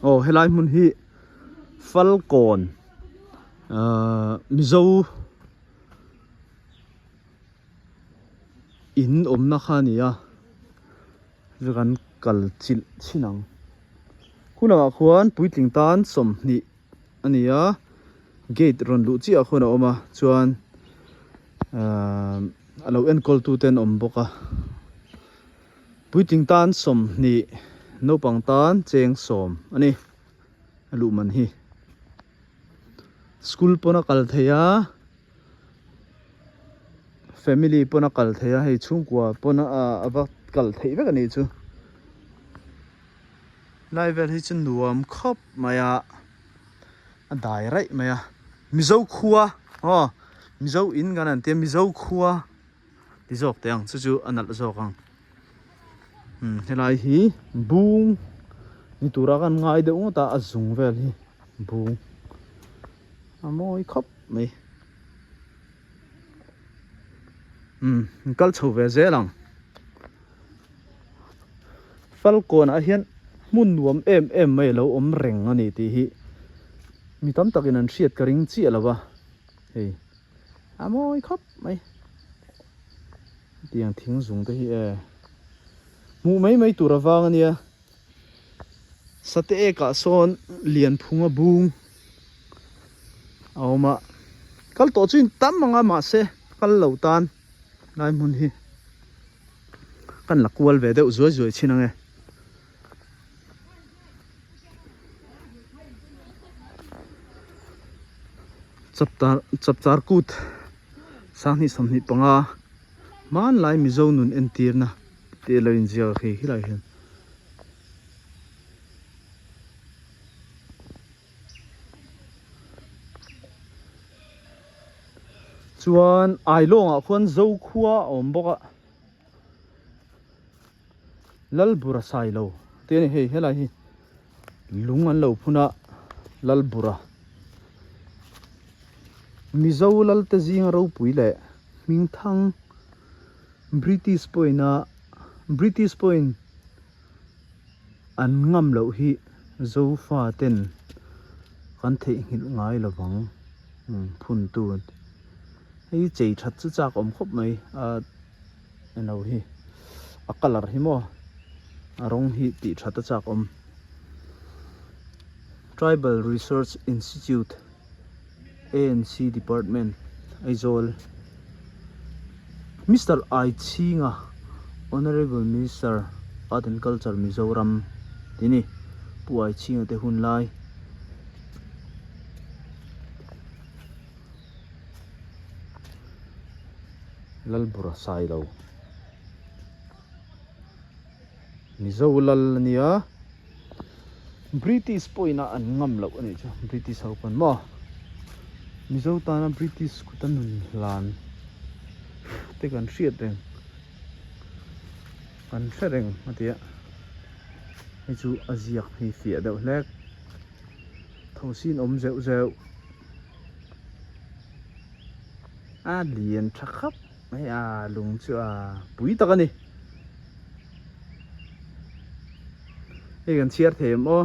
Aw helai hmun hi Falkawn ahh Mizo in awmna kha a ni a chu kan kal chilh chhin ang hunah khuan puitling tan 20 a ni a gate rawn luh chiah ah khuan a awm a chuan ahh a lo enkawl tu te an awm bawk a puitling tan 20 naupang tan cheng 10 a ni a luh man hi school pawn a kal thei a. Family pawn a kal thei a hei chhungkua pawn a va kal theih vek a nih chu lai vel hi chu nuam khawp mai a a dai raih mai a mizo khua aw mizo in kan han tia mizo khua ti zawk teh ang chu chu a nalh zawk ang umm helai hi bung ni tura kan ngai deuh ngawt a a zung vel hi bung a mawi khawp mai umm an kal chho ve zel ang Falkawn ah hian hmun nuam em em mai alo awm reng a ni tih hi mi tam takin an hriat ka ring chiah lo va hei a mawi khawp mai hetiang thing zung te hi e hmuh mai mai tur avang a nia. Sate ekah sawn Lianphunga bung a awm a, kal tawh chu in tam ang a mahse kal lo tan lai hmun hi kan la kual ve deuh zuai zuai thin ang e. Chapchar chapchar kut 2025 hmanlai Mizo nun entirna. Tih lo inziak a khi khilai hian. Chuan Ailawng ah khuan Zokhua a awm bawk a. Lalbura Sailo tih a ni hei helai hi lung an lo phun a Lalbura. Mizo Lalte zinga ropui leh hmingthang. British pawhin a British pawhin an ngam loh hi Zofa ten kan theihnghilh ngai lovang phun tu hei chei that chu chak awm khawp mai a eno hi a colour hi maw a rawng hi tih that a chak awm Tribal Research Institute. ANC Department, Aizawl. Mister Aichhinga, Honourable Minister, Art and Culture, Mizoram tih a ni. Pu Aichhinga te hun lai. Lalbura Sailo. Mizo lal a nia. British pawhin a an ngam loh a nih chu British ho pawn maw Mizo tana British kut a nun hlan te kan hriat reng kan hre reng a ti a hei chu a ziak hi fiah deuh hlek thosin awm zeuh zeuh a lian tha khap mai a lung chu a pui tak a ni. Hei kan chhiar thei em aw.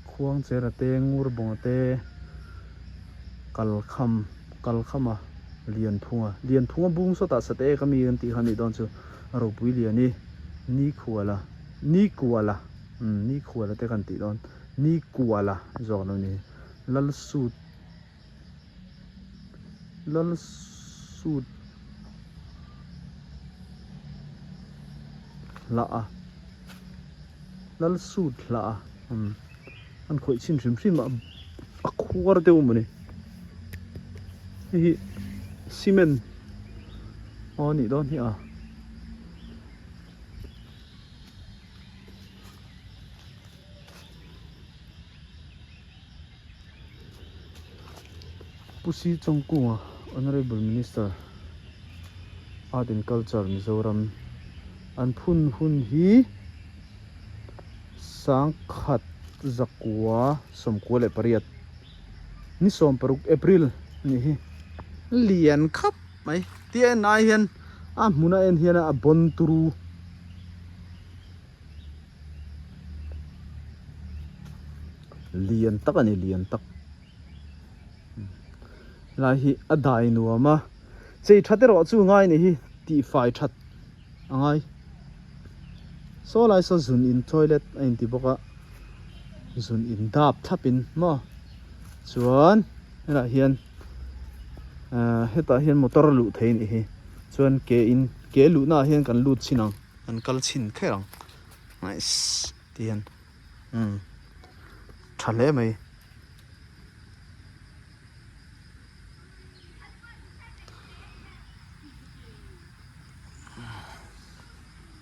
Khuang chera te ngur bawnga te kalkham kalkhama lianphunga lianphunga bung sawtah sate ka mi kan tih kha nih dawn chu a ropui lian i nikhuala nikuala umm nikhuala te kan tih dawn nikuala zawk lo ni lalsut. Lal sut hlah a lal sut hlah a umm an khawih chhin hrim hrim a a khuar deuh mawni hei hi cement aw a nih dawn hi a. Pu Si Chawngkunga, Honourable Minister, Art and Culture, Mizoram, an phun hun hi 1998 ni 16 April a nih hi. Lian khap mai tia en ai hian A hmun a en hian a bon turu. Lian tak a ni lian tak. Helai hi a dai nuam a, chei that erawh chu ngai ni hi tih fai that a ngai. Saw lai saw zun in toilet a inti bawk a, zun in dap thlap in maw chuan helaiah hian ahh hetah hian motor a luh theih a nih hi chuan ke in ke luhna ah hian kan lut chhin ang kan kal chhin kher ang nice ti hian umm tha hle mai.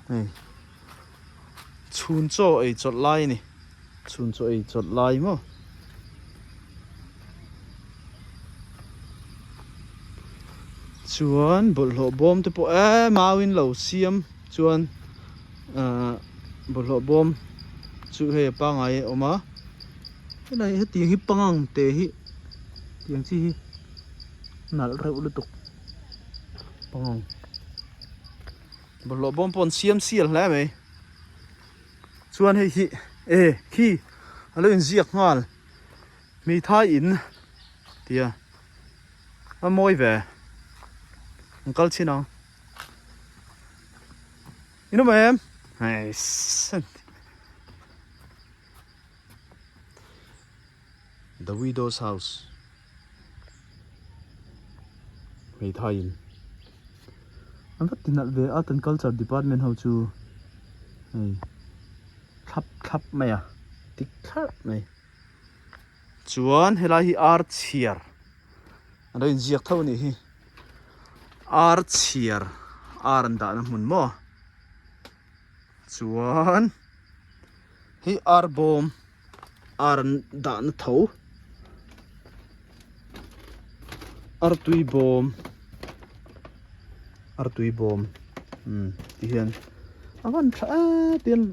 Hei chhun chaw ei chawlh lai a ni chhun chaw ei chawlh lai maw chuan bawlhhlawh bawm te pawh eee mau in lo siam chuan ahh bawlhhlawh bawm chu hei a pangngai a awm a helai hetiang hi pangang te hi tiang chi hi nalh reuh lutuk pangang bawlhhlawh bawm pawh an siam sial hle mai chuan hei hi e khi a lo inziak nghal hmeithai in tia a mawi ve an kal chhin ang. In awm em? Nice. The Widow's House. Hmeithai in. An va ti nalh ve Art and Culture Department ho chu hei thlap thlap mai a tik thlarh mai. Chuan helai hi ar chhiar a lo inziak tho a nih hi. Ar chhiar ar an dahna hmun maw chuan hei ar bawm ar an dahna tho artui bawm artui bawm umm ti hian a van tha em em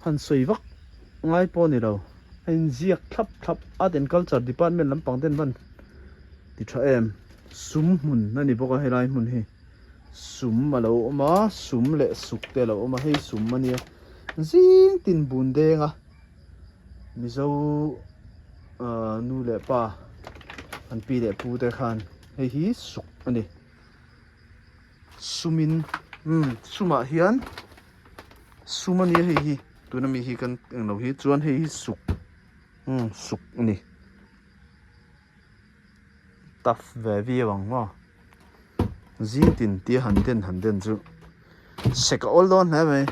han sawi vak ngai pawh a ni lo a inziak thlap thlap art and culture department lampang te an van. Ti tha em? Sum hmun a ni bawk a helai hmun hi sum a lo awm a sum leh suk te a lo awm a hei sum a nia zing tin bun deng a mizo ahh nu leh pa an pi leh pu te khan hei hi suk a ni sumin umm sumah hian sum a nia hei hi tuna mi hi kan englo hi chuan hei hi suk umm suk a ni. Tough ve viau ang maw zing tin tia han den han den chu sek a awl dawn hle mai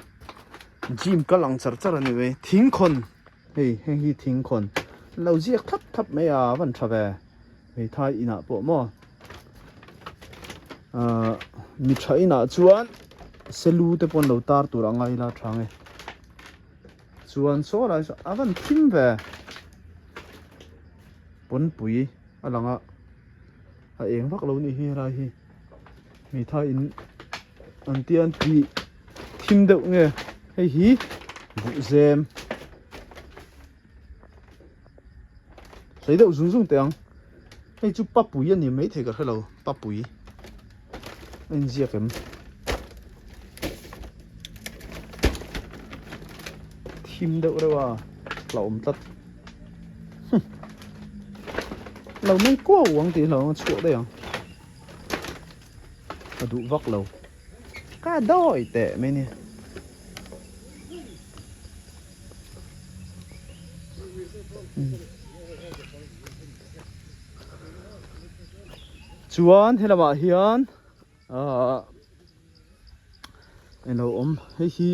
gym kal ang char char a ni mai thingkhawn hei heng hi thingkhawn an lo ziak thlap thlap mai a a van tha ve hmeithai inah pawh maw ahh mi tha inah chuan selu te pawh an lo tar tur a ngai ila tha nge chuan saw lai saw a van thim ve. Pawnpui a lang a, a eng vak lo nih hi helai hi hmeithai in an tia an tih thim deuh nge hei hi buhzem sawi deuh zung zung teh ang hei chu papui a ni maithei ka hrelo papui a inziak em thim deuh reuh a hlauhawm tlat. Lo meng kuau ang tih hlauh ang a chhuah daih ang. Ka duh vak lo. Ka dawi teh mai nia. Chuan helamah hian ahh eng lo awm hei hi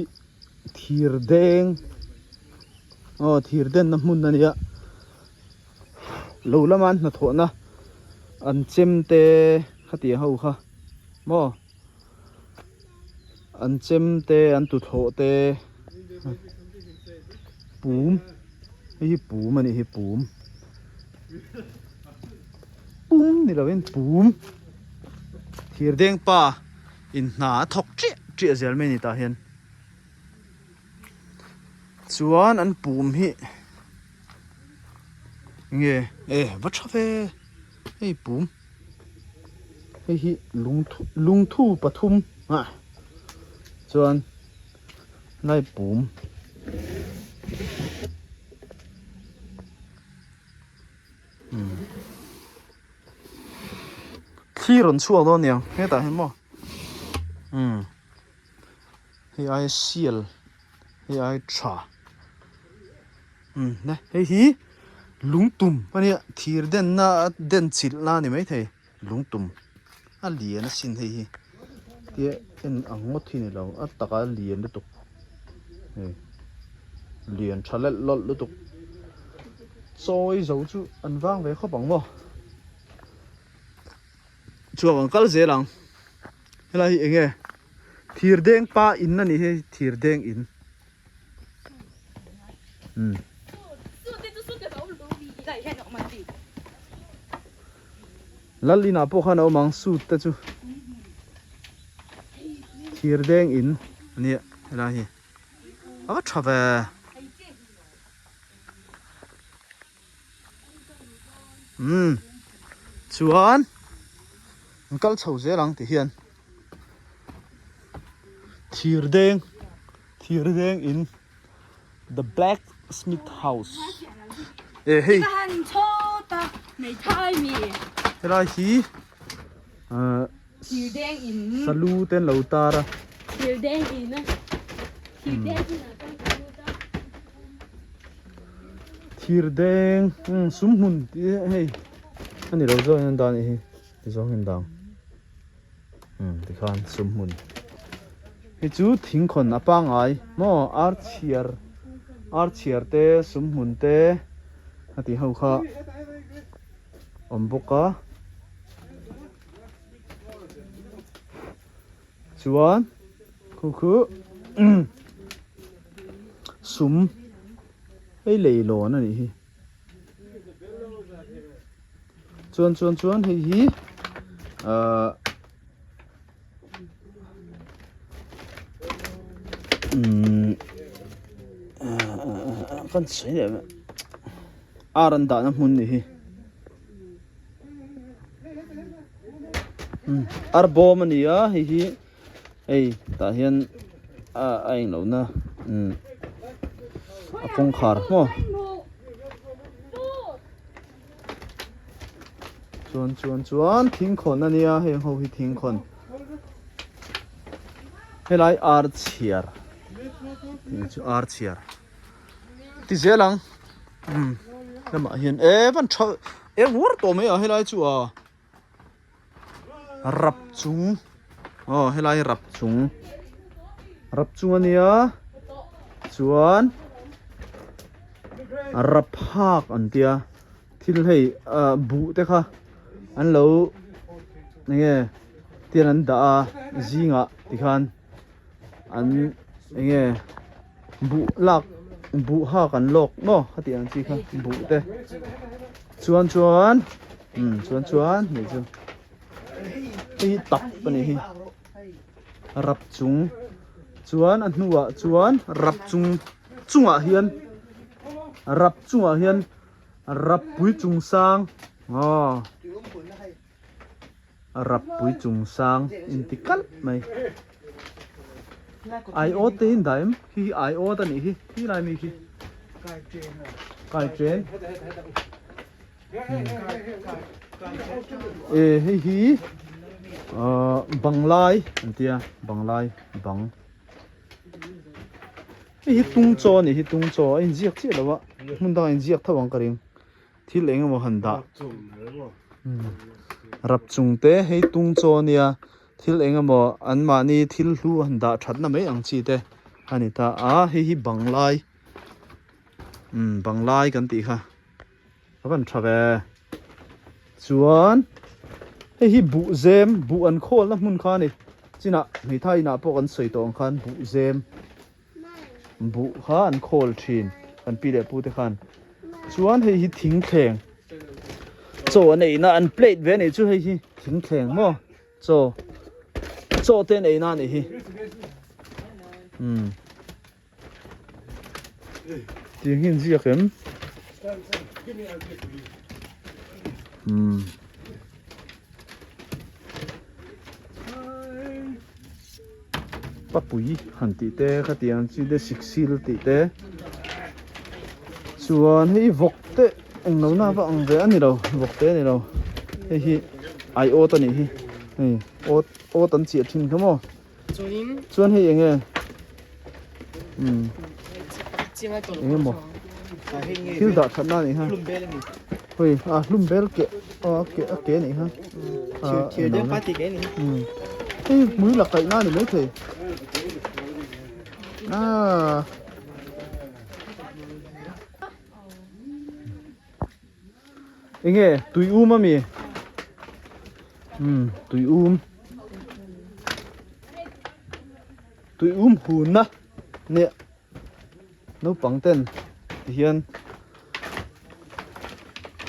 thir deng aw thir denna hmun a nia lo lama an hnathawhna an chem te khatiang ho kha maw an chem te an tuthlawh te pum hei hi pum a nih hi pum pum ni lovin pum thir deng pa. In hna a thawk chiah chiah zel mai a ni tah hian chuan an pum hi nge e va tha ve hei pum. Hei hi lungthu lungthu pathum ah chuan lai pum umm thli rawn chhuak dawn aniang hetah hian maw umm hei aia sial hei aia tha umm ne hei hi lungtum a nia thir denna den chilh na a ni maithei. Lungtum a lian asin hei hi tia en ang ngawt hi ni lo a taka lian lutuk hei lian tha lelh lawlh lutuk chawi zo chu an vang ve khawp ang maw chuan an kal zel ang helai hi eng nge thir deng pa in a nih hi thir deng in. Lal inah pawh khan a awm ang suit te chu thir deng in a nia helai hi a va tha ve. Umm chuan an kal chho zel ang ti hian thir deng thir deng in the black smith house e hei helai hi ahh salu te an lo tar a. Thir deng umm sum hmun tih hei a ni lo zawk in an dah a nih hi ti zawng in dang umm tikhan sum hmun hei chu thingkhawn a pangai maw ar chhiar ar chhiar te sum hmun te a tih ho kha awm bawk a. Chuan khu khu sum hei leilawn a nih hi chuan chuan chuan hei hi ahh umm ahh kan sawi leh ar an dahna hmun a nih hi. Ar bawm a ni a hei hi hei tah hian a a englo na umm a kawngkhar maw chuan chuan chuan thingkhawn a nia heng ho hi thingkhawn helai ar chhiar tih chu ar chhiar. Ti zel ang umm lamah hian e van tha eng uar tawh mai a helai chu a rap chung aw helai rap chung rap chung a nia chuan rap hak an tia thil hei ah buh te kha an lo eng nge tian an dah a zingah tikhan. An eng nge buh lak buh hak an lawk maw a tih ang chi kha buh te chuan chuan umm chuan chuan hei chu hei hi tap a nih hi rap chung chuan a hnuah chuan rap chung chungah hian rap chungah hian rap pui chung sang aw. Rap pui chung sang inti kalh mai. Aiawt te hi an dah em? Khi hi aiawt a nih hi, khi lai mi khi. Kai chen. E hei hi ahh banglai an tia banglai bang. Hei hi tung chaw a nih hi tung chaw a inziak chiah lo a hmun dangah inziak tho ang ka ring. Thil eng emaw han dah rap chung te hei tung chaw ania thil eng emaw an mahni thil hlu han dah that na mai ang chi te a ni ta a hei hi bang lai umm bang lai kan tih kha a van tha ve chuan hei hi buh zem buh an khawl na hmun kha a ni chinah hmeithai inah pawh kan sawi tawh ang khan buh zem. Buh kha an khawl thin kan pi leh pu te khan chuan hei hi thing thleng chaw an ei na an plate ve anih chu hei hi thing thleng maw chaw chaw te an ei na anih hi umm tiang hi an ziak em umm. Papui han tih te khatiang chi te siksil tih te chuan hei vawk te eng lo na va ang ve a ni lo vawk te a ni lo hei hi aiawt a nih hi hei awt awt an chiah thin kha maw chuan hei eng nge umm eng emaw thil dah that na a nih kha hei a hlum bel keh aw a keh a ke a nih kha. Hei hmui la kaih na a ni maithei aaa enge tui um ami umm tui um tui um hun na nia naupang ten tihian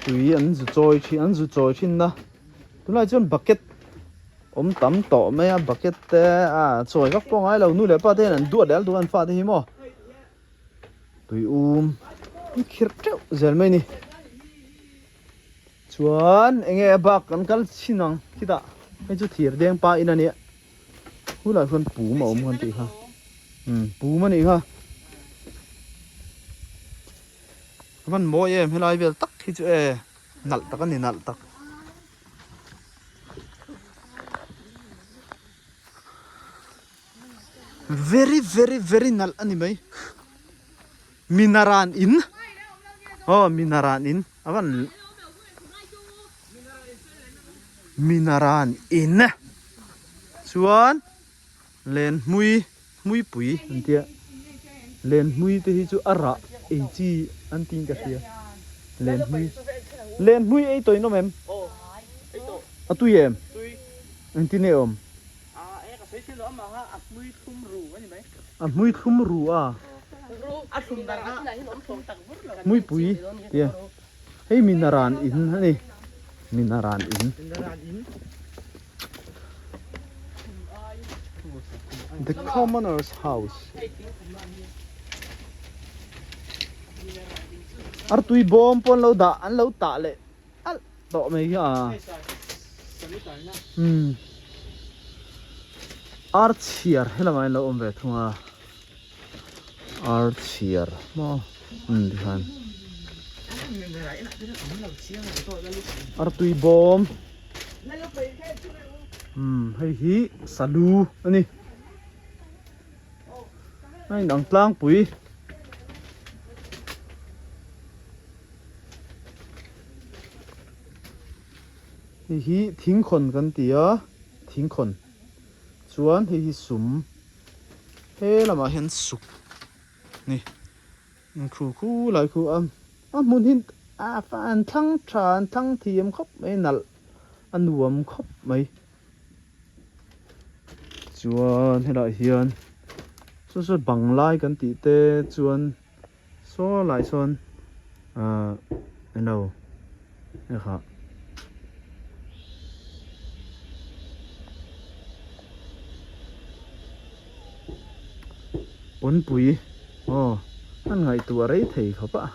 tui an zu chawi thin an zu chawi thin a tunlai chuan bucket awm tam tawh mai a bucket te ah chawi vak pawh ngai lo nu leh pa te hian an duat leh alh an fate hi maw tui um an khirh teuh zel mai a ni chuan eng nge a bak kan kal chhin ang khitah hei chu thir deng pa in a nia. Hunah chuan pum a awm kan tih kha umm pum a nih kha a van mawi em helai vel tak hi chu e nalh tak a ni nalh tak very very very nalh a ni mai minaran in aw minaran in a van Minaran in chuan len hmui hmuipui an tia len hmui te hi chu a rah ei chi an tiin ka hria len hmui len hmui ei tawh in awm em a tui em engtin nge awm a hmui thlum ru a hmuipui tia. Hei minaran in a ni minaran in the commoner's house artui bawm pawh an lo dah an lo tah leh alh tawh mai hi a umm ar chhiar helamah hian lo awm ve thung a. Ar chhiar maw umm tikhan artui bawm umm hei hi salu a ni a inang tlangpui. Hei hi thingkhawn kan ti a thingkhawn chuan hei hi sum. He lamah hian suk ni khu khu lai khu a a hmun hi a an thlang tha an thlang thiam khawp mai nalh a nuam khawp mai chuan helaiah hian saw saw bang lai kan tih te chuan saw lai sawn ahh eng lo hei kha. Pawnpui aw an ngaihtuah rei thei khawp a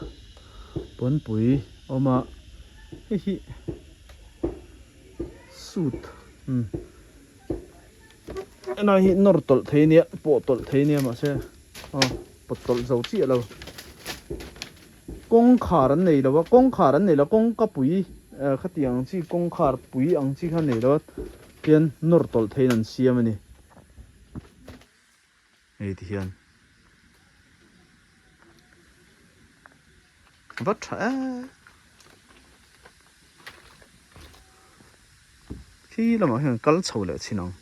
pawnpui awm a hei hi suit umm helai hi nawr tawlh thei ania pawh tawlh thei ania mahse aw pawt tawlh zo chiah lo. Kawngkhar an nei lo a, kawngkhar an nei lo, kawngka pui eh khatiang ang chi kawngkhar pui ang chi kha an nei lo a, tihian nawr tawlh theiin an siam a ni. Hei tihian va tha em. Khi lamah hian kal chho leh chhin ang.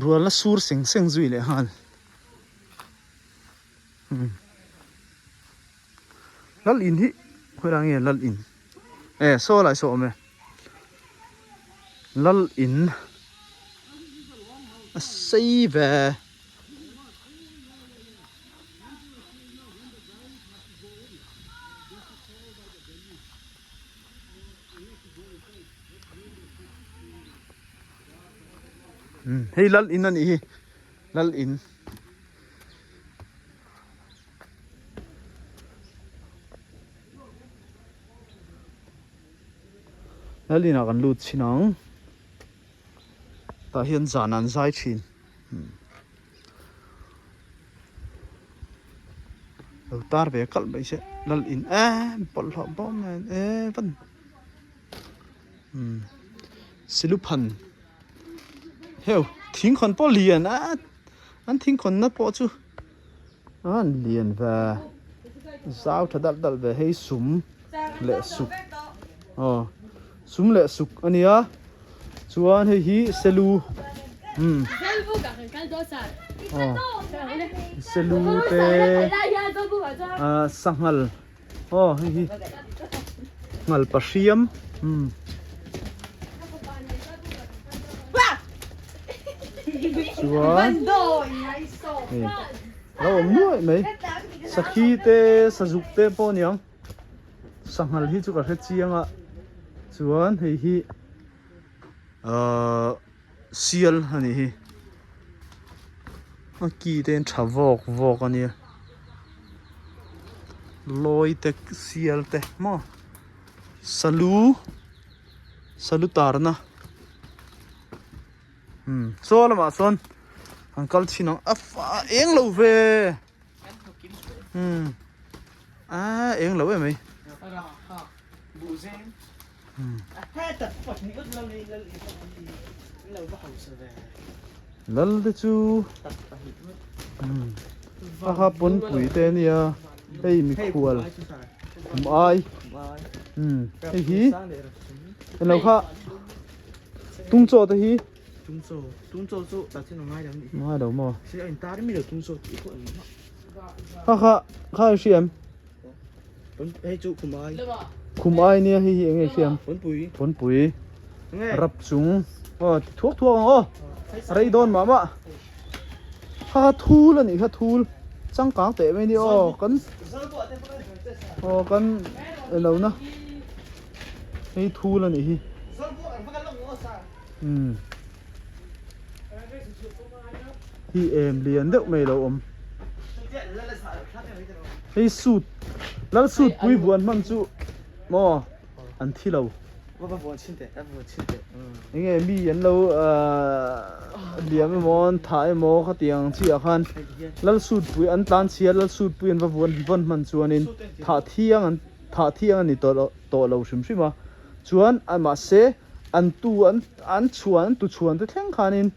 Rual a sur seng seng zui leh nghal umm lal in hi khawi nge lal in e saw lai saw awm e lal in a sei ve. Hei lal in a nih hi lal in Lal inah kan lut chhin ang. Tah hian zan an zai thin. Lo tar ve kalh mai se lal in em bawlhhlawh bawm nen e van umm siluphan heu thingkhawn pawh lian a an thingkhawn na pawh chu a han lian ve zau tha dalh dalh ve hei sum leh suk aw sum leh suk a nia chuan hei hi selu umm aw selu te ah sanghal aw hei hi nghal pahriam umm. Chuan hei lo awm nuaih mai sakhi te sazuk te pawh a niang sanghal hi chu ka hre chiang a chuan hei hi ahh sial a nih hi a ki te hian tha vawk vawk a nia lawi te sial te maw salu salu tarna umm chaw lamah sawn an kal chhin ang a a eng lo ve umm a eng lo em mai lal te chu umm a ha pawnpui te a nia hei mikhual khum ai umm hei hi englo kha tung chaw te hi tung chaw tung chaw chu tah chuan a ngai lo anih hi ngai lo maw se a intar mi lo tung chaw tih pawh a ni mah kha kha kha i hria em hei chu khum ai khum ai nia hei hi eng nge i hria em pawnpui pawnpui rap chung aw ti thuak thuak ang aw rei dawn mah mah kha kha thul a nih kha thul changkang teh mai a ni aw kan aw kan elo na hei thul a nih hi umm hi em lian deuh mai a lo awm hei suit lal suit pui vuan hman chu maw an thi lo enge mi an lo ahh liam emaw an thah emaw khatiang chiah khan lal suit pui an tlan chhia lal suit pui an va vuan vawn hman chuanin thah thiang an thah thiang a ni tawh loh tawh lo hrim hrim a chuan mahse an tu an an chhuan an tu chhuan te thleng khanin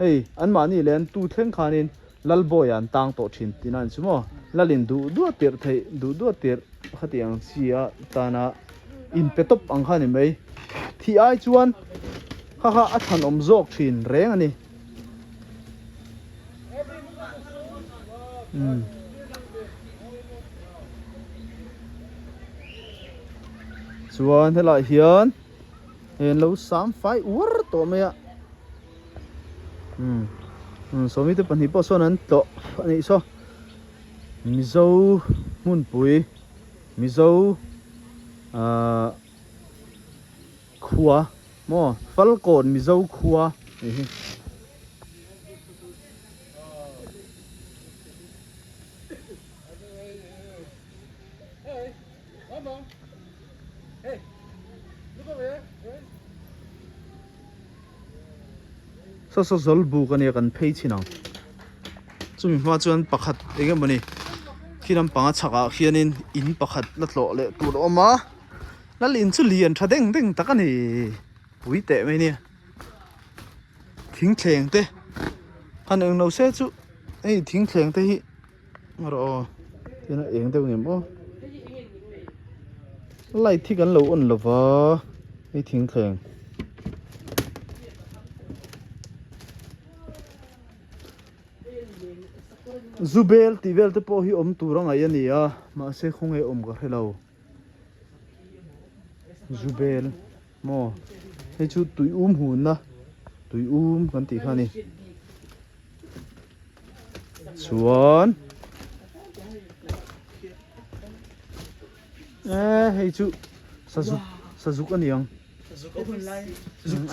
hei anmahni leh an tu thleng khanin Lalbawi an tang tawh thin tih na a ni chu maw Lalin duh duah tirh theih duh duah tirh khati ang chi a tana inpe tawp ang kha a ni mai thih ai chuan kha kha a thlan awm zawk thin reng a ni. Umm. Chuan helaiah hian hei an lo sam fai uar tawh mai a. Umm umm sawmi te pahnih pawh sawn an tlawh a nih saw Mizo hmunpui Mizo ahh khua maw Falkawn Mizo khua nih hi. Saw saw zawl buk a nia kan phei chhin ang chumi hma chuan pakhat eng emawni khi lampanga chhakah khianin in pakhat la tlawh leh tur a awm a lal in chu lian tha deng deng tak a ni pui teh mai nia thingthleng te han englo se chu hei thingthleng te hi. Rawh aw tin a eng deuh ngem aw light hi kan lo on lo va hei thingthleng zu bel tih vel te pawh hi awm tur a ngaih a ni a mahse khawnge awm ka hre lo zu bel maw hei chu tui um hunna tui um kan tih kha a ni. Chuan eh hei chu sazuk sazuk a ni ang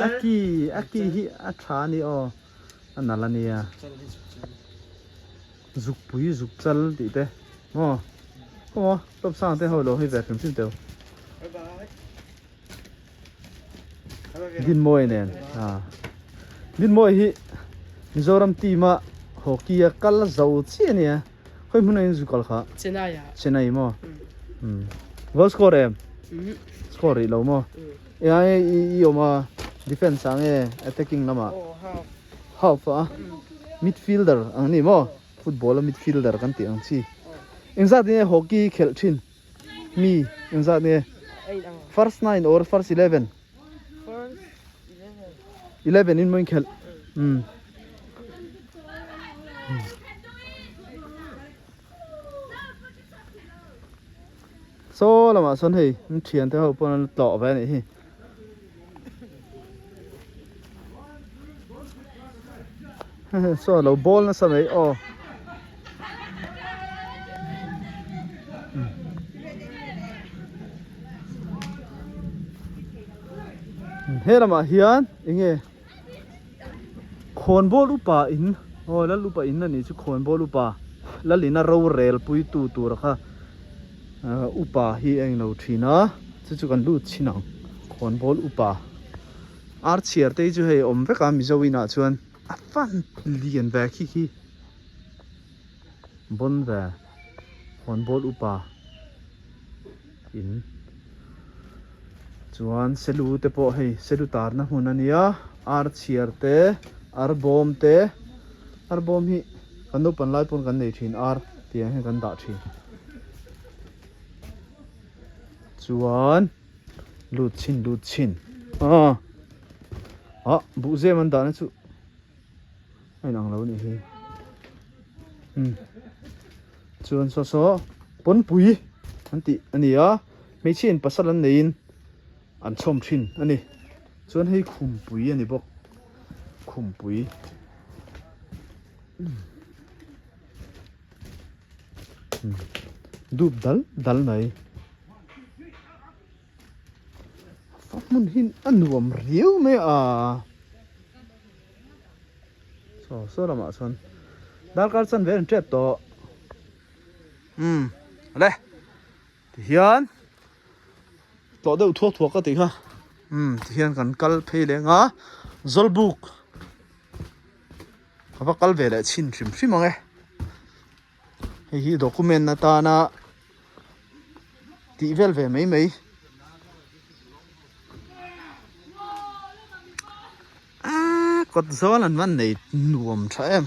a ki a ki hi a tha a ni aw a nalh a nia zukpui zuk chal tih te maw khaw maw tawp sang te ho lo hei ve hrim hrim teu. Dinmawi nen a Dinmawi hi Mizoram team a hockey a kal zo chiah a nia khawi hmun ah in zu kal kha Chennai ah Chennai maw umm goal score em score rih lo maw eng i awm a defence ah nge attacking lamah half a midfielder ang ni maw football a midfielder kan tih ang chi engzat nge hockey khelh thin Mi engzat nge? First 9 or first 11? 11 in maw khelh. Um. Saw lamah sawn hei an thian te ho pawn an tlawh ve anih hi. Saw lo ball nasa mai aw. He lamah hian enge khawnbawl upa in aw lal upa in anih chu khawnbawl upa lal ina rorel pui tu tur kha upa hi a englo thin a chu chu kan lut chhin ang khawnbawl upa ar chhiar te hi chu hei a awm vek a mizo inah chuan a fan lian ve khi khi bawn ve khawnbawl upa in chuan selu te pawh hei selu tarna hmun a nia ar chhiar te ar bawm te ar bawm hi kan naupang lai pawn kan nei thin ar tiang hian kan dah thin chuan lut chhin lut chhin ah ah buhzem an dahna chu a inang lo anih hi umm chuan saw saw pawnpui an tih a ni a hmeichhia in pasal an neiin an chhawm thin a ni chuan hei khumpui a ni bawk khumpui. Dup dal dal mai a hmun hi a nuam riau mai a saw saw lamah chuan darkar chan vel an tep tawh umm le tihian tlawh deuh thuak thuak ka tih kha umm tihian kan kal phei leng a zawlbuk. Ka va kal ve leh chhin hrim hrim ang e. Hei hi document atana tih vel ve mai mai. Aaa kawt zawl an van nei nuam tha em.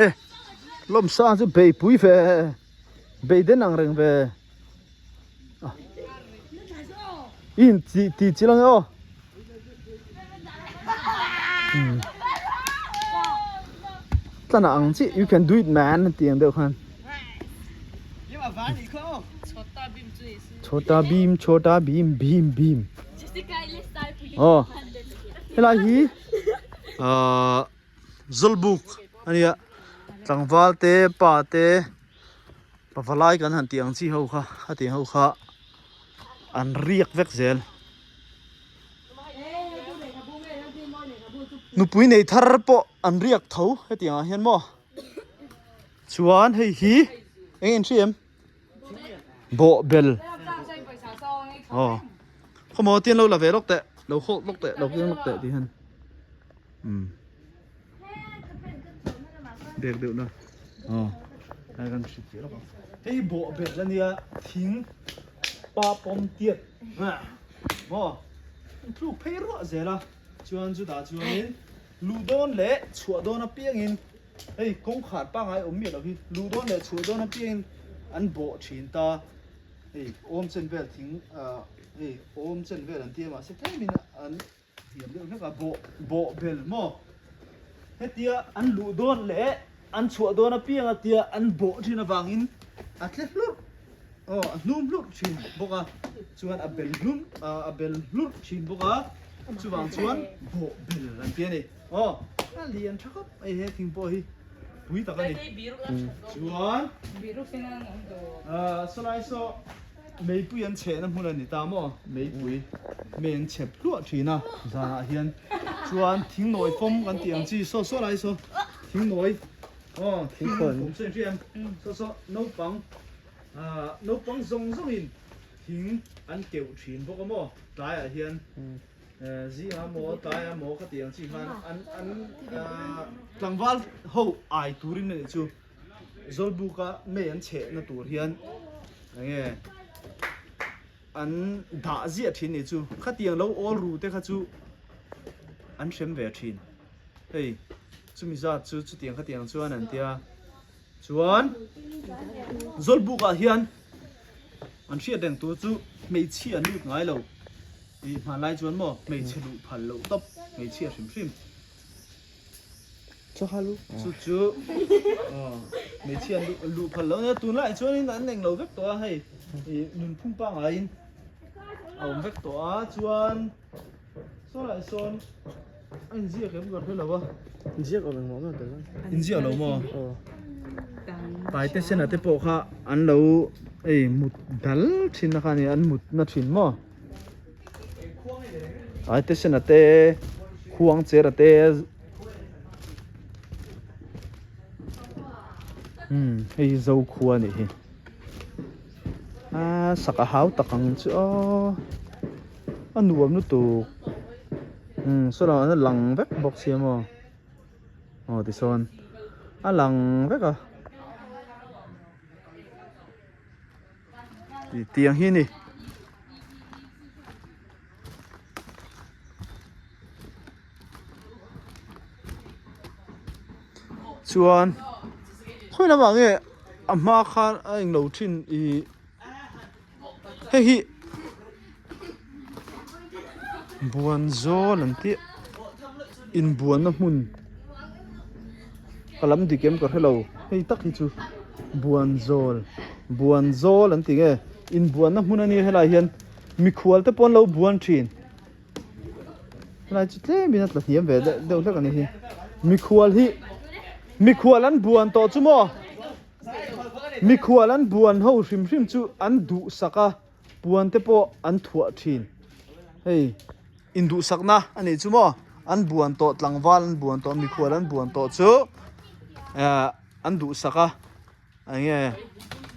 E lawmsa chu beipui ve bei den ang reng ve. In chi ti chi lang e aw. Tlan ang chi you can do it man an ti ang deuh khan. Chhota bhim chhota bhim bhim bhim. Aw helai hi ahh Zawlbuk a nia tlangval te pa te Pavalai kan han tih ang chi ho kha a tih ho kha an riak vek zel. Nupui nei thar pawh an riak tho hetiang ah hian maw. Chuan hei hi eng in hria em? Bawhbel. Aw. Khawmaw tian lo la ve lawk teh lo hawk lawk teh lo keng lawk teh tih hian. Umm. Bek deuh na. Aw. Hai kan hrit chiah lawk ang. Hei bawh bel ania thing pa pawm tiat. Maw. Tluk phei ruah zel a. Chuan chutah chuanin luh dawn leh chhuah dawn apiangin hei kawngkhar pangngai awm miah lo hi luh dawn leh chhuah dawn apiangin an bawh thin ta. Hei awm chen vel thing ah hei awm chen vel an ti a mahse tlemin an Thiam deuh hlek a, bawh bawh bel maw? Hetia an luh dawn leh an chhuah dawn apiang a tia an bawh thin avangin a tle hlurh aw a hnum hlurh thin bawk a, chuan a bel hlum a bel hlurh thin bawk a, chuvang chuan bawh bel an ti a ni. Aw a lian tha khawp mai he thing pawh hi pui tak a ni. Chuan sawlai saw. Meipui an chhehna hmun a ni ta maw? Meipui mei an chhep hluah thin a, zanah hian chuan thingnawi fawm kan tih ang chi saw saw lai saw thingnawi aw thingkhawn fawm chu engti em saw saw naupang ah naupang zawng zawngin thing an keuh thin bawk a maw tlaiah hian. Zinga maw tlaia maw ka tih ang chi khan an an tlangval ho ai turin a nih chu Zawlbuka mei an chhehna tur hian enge an dah ziah thin nih chu khatiang lo awl ru te kha chu an hrem ve thin hei chumi zat chu chutiang khatiang chuan an tia chuan Zawlbukah hian An hriat reng tur chu hmeichhia an lut ngai lo tih hmanlai chuan maw hmeichhe luh phal loh tawp hmeichhia hrim hrim chu chu hmeichhia an luh phal loh ania tunlaiah chuanin an eng lo vek tawh a hei ih nunphung pangaiin a awm vek tawh a chuan saw lai sawn a inziak em ka hre lo a. Inziak awm engmah maw tawh Inziak lo maw? Taite sena te pawh kha an lo ei mut dal thin a kha ni an mut na thin maw? Taite sena te khuang chera te umm hei hi Zokhua a nih hi a sak a hau tak ang chu aw a nuam lutuk umm saw lah a lang vek bawk sia maw. Aw tichuan a lang vek a tih tiang hi a ni. Chuan khawi lamah nge a hma khan a englo thin ih hei hi buan zawl an tih inbuanna hmun ka lam dik em ka hrelo hei tak hi chu buan zawl buan zawl an ti nge inbuanna hmun a nia helai hian mikhual te pawh an lo buan thin helai chu tlem in a tla hniam ve deuh hlek a ni hi mikhual hi mikhual an buan tawh chu maw. Mikhual an buan ho hrim hrim chu an duhsak a, puan te pawh an thuah thin. Hei induhsakna a nih chu maw? An buan tawh tlangval an buan tawh mikhual an buan tawh chu eh an duhsak a, eng nge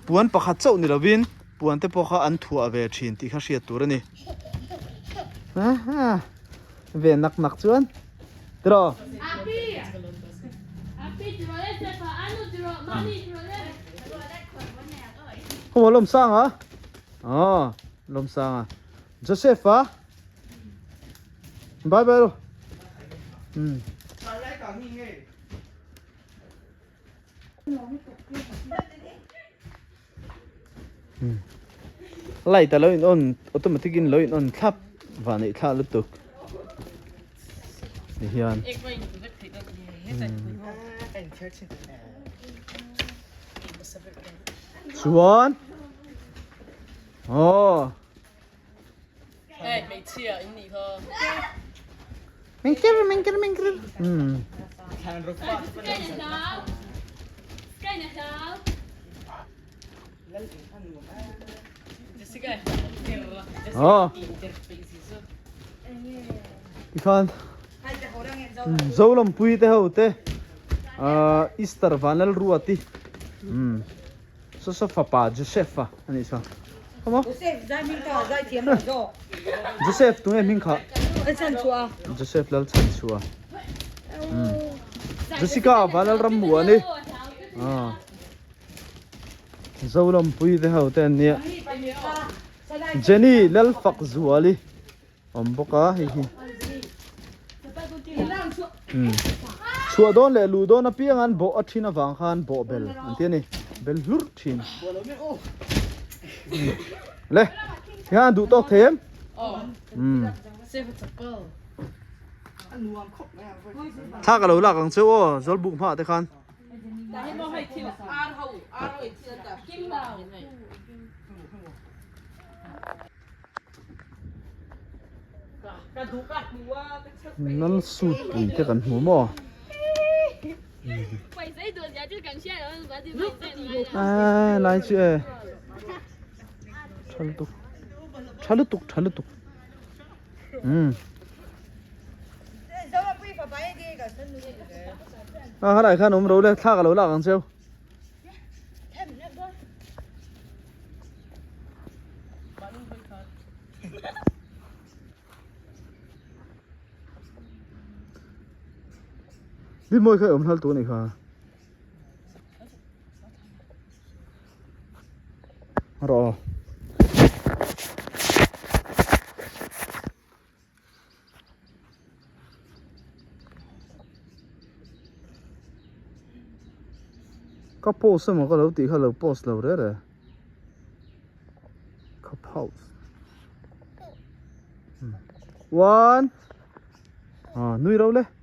puan pakhat chauh ni lovin puan te pawh kha an thuah ve thin tih kha hriat tur a ni. Ve nak nak chuan tiraw. Khaw lawm sang a aw lawm sang a Joseph a bye bye ro um Light a lo in on automatic in lo in on thlap vah neih thlah lutuk ti hian chuan aw. Tikhan Zolampui te ho te Easter Vanlalruati Saw saw fapa Joseph a a nih chuan Come on Joseph zai hming kha zai thiam lo zawk. Joseph tunge hming kha? Lalchhan chhuah. Joseph Lalchhan chhuah. Jessica Vanlalram mu a ni. Ah. Zolampui te ho te an nia. Jenny Lalfak Zuali. Awm bawk a hei hi chhuah dawn leh luh dawn apiang an bawh a thin avang khan bawh bel an ti a ni bel hlur thin le tikhan an duh tawk thei em thla ka lo lak ang cheu aw zawlbuk hmaah te khan. Lal suit pui te kan hmu maw? A lai chu e tha lutuk tha lutuk tha lutuk um a helai khan awm ro le thla ka lo lak ang cheu. Dinmawi kha i awm hlal tur a nih kha. Rawh aw. Ka post emaw ka lo tih kha lo post lo reh reh. Ka pause. One. Ah, nui ro le.